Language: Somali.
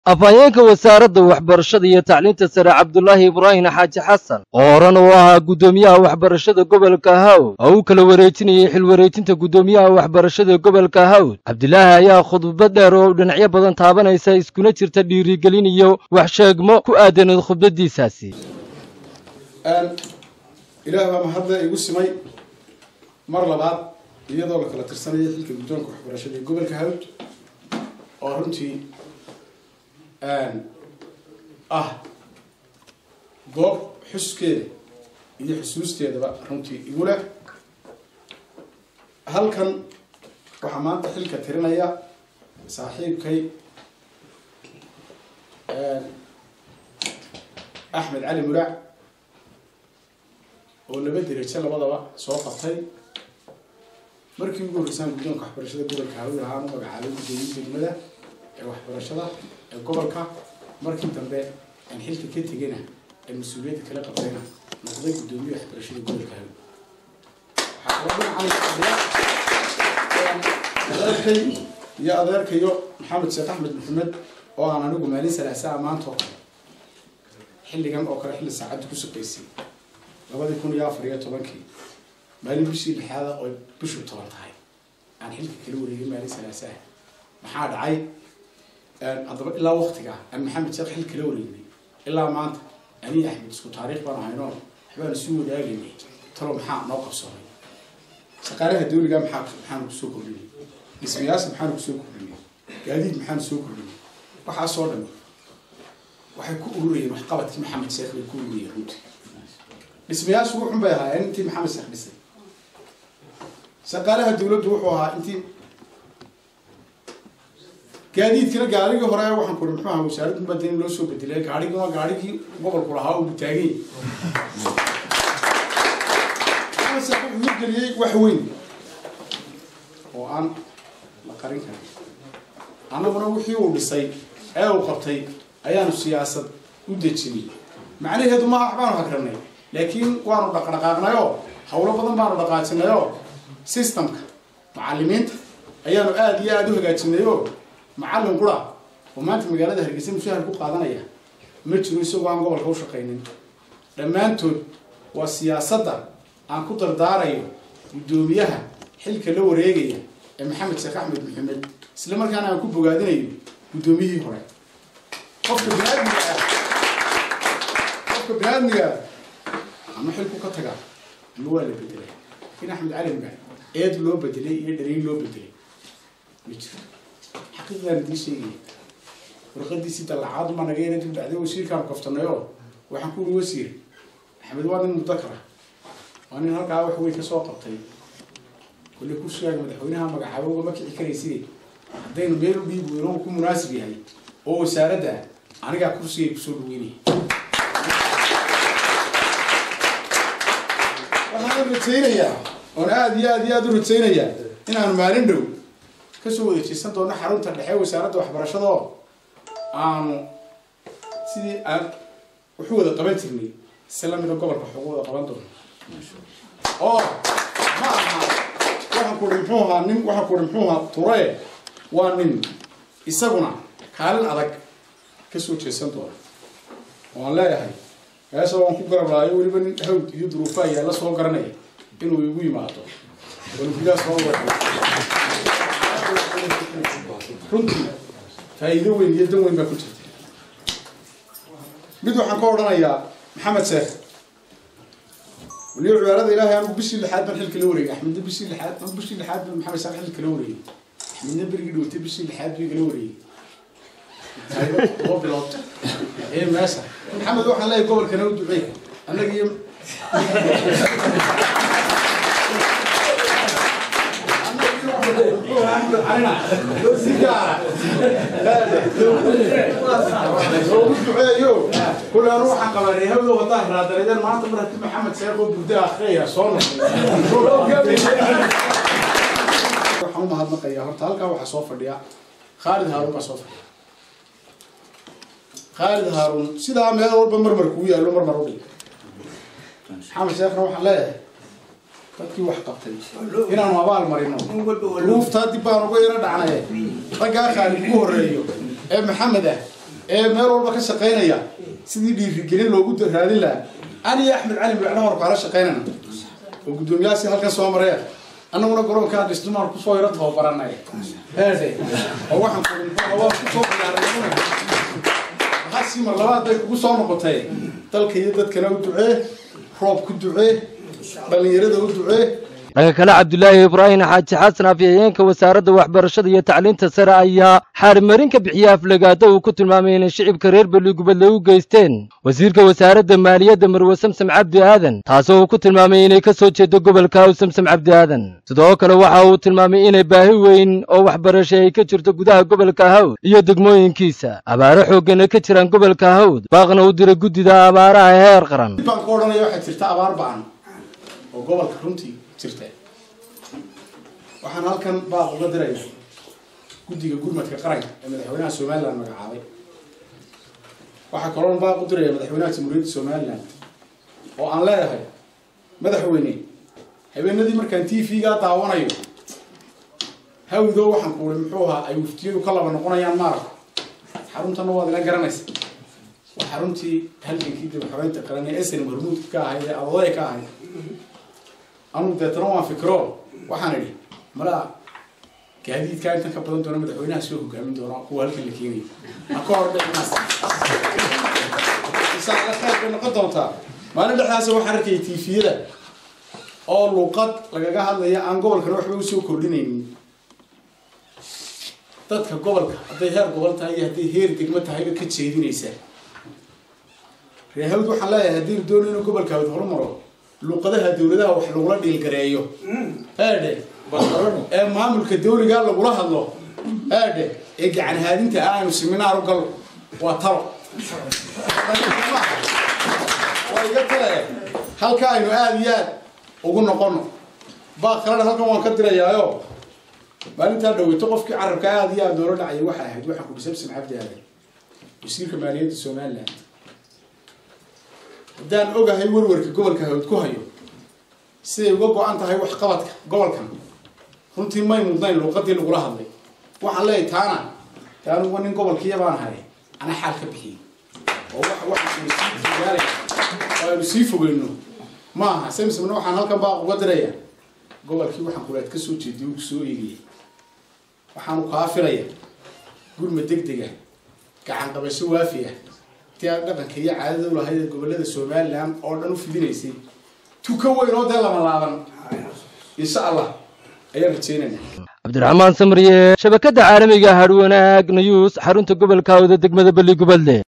Afhayeenka Wasaaradda Waxbarashada iyo Tacliinta Sare, Cabdulaahi Ibraahim Xaaji Xasan, oo horena u ahaa guddoomiyaha waxbarashada gobolka Hawd, oo u kala wareejinayay xil wareejinta guddoomiyaha waxbarashada gobolka Hawd Cabdilaahi, ayaa khudbad dheer oo dhinacyo badan taabanaysa, iskuna jirta dhiirigelin iyo wax sheegmo ku aadaneed khudbadiisaasi. Ilaah baa mahadle igu simay mar labaad, iyadoo la kala tirsanaya xilka guddoonka waxbarashada ee gobolka Hawd, oo runtii ah goob xuskeeda iyo xusuusteedaba runtii igu leh. Halkan waxaa maanta xilka tirinaya saaxiibkay Axmed Cali Muraac, oo laba derajo labadaba soo qabtay. Markii ugu horreysaan guddoonka waxbarashada gobolka Hawd ahaan u magacaabay guddoomiye degmada ee waxbarashada ee gobolka, markii dambe aan xilka ka tegayna ee mas-uuliyadda kala qabtayna noqday guddoomiye waxbarashada gobolka Hawd. Waxaa kaloo dhinacan adeerkay iyo adeerkayo Maxamed Sheekh Axmed Maxamed, oo aan anigu maalin salaasaa maanta oo kale, xilligan oo kale, xilli saacadda ku shaqaysay, 2014-kii, maalin bishii lixaada oo bishu 10 tahay, aan xilka kala wareegay maalin salaasaha. Maxaa dhacay haddaba? Ilaa waktiga aan Maxamed Sheekh xil kala wareegnay ilaa maanta, aniga Axmed isku taariikh baanu hayno, waxbaanu sii wadaagaynay. Talo maxaa noo qabsoomay? Shaqaalaha dawliga maxaanu kusoo kordhinay? Dhismayaasha maxaanu kusoo kordhinay? Gaadiid maxaanu soo kordhinay? Waxaasoo dhami waxay ku ururayeen waxqabadkii Maxamed Sheekh bay ku ururayeen. Runtii dhismayaashu wuxun bay ahaayeen intii Maxamed Sheekh dhisay. Shaqaalaha dawladdu wuxuu ahaa intii. Gaadiidkina gaarigii hore waxaan kuri muxuu ahaa wasaaraddu baa in loo soo bedelay, gaariguna gaarigii gobolku lahaa uu taagay. Maxamed Sheekh wuxuu hirgeliyey wax weyn oo aan la qarin karin. Annaguna wixii uu dhisay ee uu qabtay ayaanu siyaasad u dejinay. Macnaheedu maaha waxbaanu hagranay, laakiin waanu dhaqdhaqaaqnay oo hawlo badan baanu dhaqaajinay, oo systemka macallimiinta ayaanu aada iyo aada u hagaajinay, oo macallin qura oo maanta magaalada Hargeysa mushahar ku qaadanaya ma jiro isagoo aan gobolka u shaqaynin. Dhammaantood waa siyaasadda aan ku dardaarayo guddoomiyaha xilka la wareegaya ee Maxamed Sheekh Axmed Maxamed, isla markaana aan ku bogaadinayo guddoomiyihii hore. Qofka biniaadmiga ah ama xilku ka tagaa ama waa la bedelay, laakiin Axmed Cali Mugax eed loo bedelay iyo dhaliil loo bedelay ma jiro. Xaqiiqdaan idiin sheegaya, warqadiisii dallacaad ma naga yara dib dhacday. Wasiirkaanu kaftanay oo waxaan ku uri: "Wasiir, Axmed waa nin mudakara, waa nin halkaa wax weyn kasoo qabtay. Kolle kursigaaga madaxweynaha magacaabo ugama kici karayside, haddaynu meel u dhiib weyno ku munaasib yahay oo wasaaradda, anigaa kursigay kusoo dhaweynaya." Waxaan rajaynayaa oon aada iyo aada iyo aada u rajaynayaa inaanu maalin dhow kasoo wada jeesan doono xarunta dhexe wasaaradda waxbarashada, oo aanu sidii aan wuxuu wada qaban jirnay si lamida gobolka wax ugu wada qaban doono. Oo ma aha waxaan ku uri muxuu ahaa nin, waxaan ku uri muxuu ahaa ture, waa nin isaguna kaalin adag kasoo jeesan doona. Waan leeyahay meesha waan ku garab laayo, weliba nin Hawd iyo duruufaha yaalla soo garanaya inuu igu yimaado wanugudaa soo wada. Runtii faa'iido weyn iyo dan weyn baa ku jirta. Mid waxaan ka odhanayaa Maxamed Sheekh waliyo cibaarada Ilaahay, anigu bishii lixaad baan xilka la wareegay, Axmedna bishii lixaad, anigu bishii lixaad baan Maxamed Sheekh xilka la wareegay, Axmedna berigii dhowtay bishii lixaad buu igala wareegay, 7 bilood ee meesha. Maxamed waxaan leeyahay gobolkana u duceey annaga iyo Axmed Calina si gaara loogu duceeyo. Kule anu waxaan qabaa reehawdo wadaa raadareedeen maanta mar haddii Maxamed Sheekh oo burdo akhriyaya soo noqday. Waxaan u mahadnaqayaa horta halkaa waxaa soo fadhiya Khaalid Haaruun baa soo fadhiya. Khaalid Haaruun sidaa meel walba marmar kugu yaallo marmar u dhig. Maxamed Sheekhna waxaan leeyahay dadkii wax qabtay inaanu abaal marino duruuftaa dib baan uga yaro dhacnay. Raggaa Khaalid ugu horreeyo ee Maxamed ah Ee meel walba ka shaqaynaya sidii dhiirigelin loogu raadin lahaa. Aniyo Axmed Cali Mudacna hor kaala shaqaynana oo guddoomiyahaasi halkan soo maraya, annaguna garoonkaa dhisdumaan kusoo yaro tababaranay heede oo waxaan ku waan kusoo diyaarinay. Maxaa mar labaad bay kugu soo noqotay? Dalka iyo dadkana u ducee, roob ku ducee, dhallinyarada u ducee. Dhanka kale, Cabdulaahi Ibraahim Xaaji Xasan, afhayeenka wasaaradda waxbarashada iyo tacliinta sare, ayaa xaarimarin ka bixiyey aflagaado uu ku tilmaamay inay shicibka reer Beligubadle u geysteen wasiirka wasaaradda maaliyadda Marwe Samsam Cabdi Aadan, taasoo uu ku tilmaamay inay ka soo jeedo gobolka Haw Samsam Cabdi Aadan. Sidoo kale waxa uu tilmaamay inay baahi weyn oo waxbarasho ay ka jirto gudaha gobolka Hawd iyo degmooyinkiisa, abaaro xooggana ka jiraan gobolka Hawd, baaqna u diray guddida abaaraha heer qaran. Baan ka odhanaya, waxaa jirta abaar ba'an oo gobolka runtii jirta. Waxaan halkan baaq uga diraya guddiga gurmadka qaranka ee madaxweynaha Somaliland magacaabay. Waxaa kaloon baaq u diraya madaxweynaha Jamhuuriyadda Somaliland oo aan leeyahay: madaxweyne, habeenadii markaan TV-gaa daawanayo hawdoo waxaan kuuli muxuu ahaa ay waftiyadu ka laba noqonayaan maaragta, xaruntana waad ila garanaysa, waa xaruntii halgankii dib xoreynta qaran ee SNM hormuudka ka ahayd ee adoday ka ahayd. Anugu deetana waan fikro, waxaan idhi malaa gaadiidkaa intan ka badan doona madaxweynaha soo hogaamin doona kuwa halkan la keenayo ha ka hor dhicinaas. Insha Allah khayr bay noqon doontaa. Maalin dhexdaas waxaan arkayay TV-yada oo luuqad lagaga hadlaya aan gobolkana waxba usoo kordhinaynin. Dadka gobolka, hadday heer gobol tahay iyo hadday heer degmo tahayba, ka jeedinaysaa. Reer Hawd waxaan leeyahay, haddii la doonayo inuu gobolka Hawd horumaro, luuqadaha dowladaha wax lagula dhiilgareeyo heedhe ee maamulka dawliga lagula hadlo heedhe ee gacan haadinta aanu siminaar u galno. Waa talo, waa iga tale, halka aynu aada iyo aad ugu noqono. Baa kalena halkan waan ka dirayaayo, maalintaa dhaweyto qofkii carabka aada iyo aada loola dhacayay waxay ahayd, waxaan ku Samsam Cabdi Aadan, wasiirka maaliyadda Somaliland. Haddaan ogahay warwarka gobolka Hawd ku hayo, siday uga go-an tahay waxqabadka gobolkan, runtii may mudnayn luuqadii lagula hadlay. Waxaan leeyahay taana taanugu nin gobolkiiya baan ahay, ana xaal ka bixiyey oo waxaan sii fogaalaya oo aynu sii fogeyno maaha. Samsamna waxaan halkan baaq uga diraya, gobolkii waxaan kulaad ka soo jeediy uu soo eegayay, waxaanu kaa filaya gurma deg dega, gacan qabasho waafi ah intii aad dhaqanka iyo caadada u lahayd ee gobolada Somaliland oo dhan u fidinaysay, tuka weyn oo dee lama laaban insha Allah ayaan rajeynayna. Cabdiraxmaan Samriye, shabakadda caalamiga Hadhwanaag News, xarunta gobolka Hawda, degmada Beligubadle.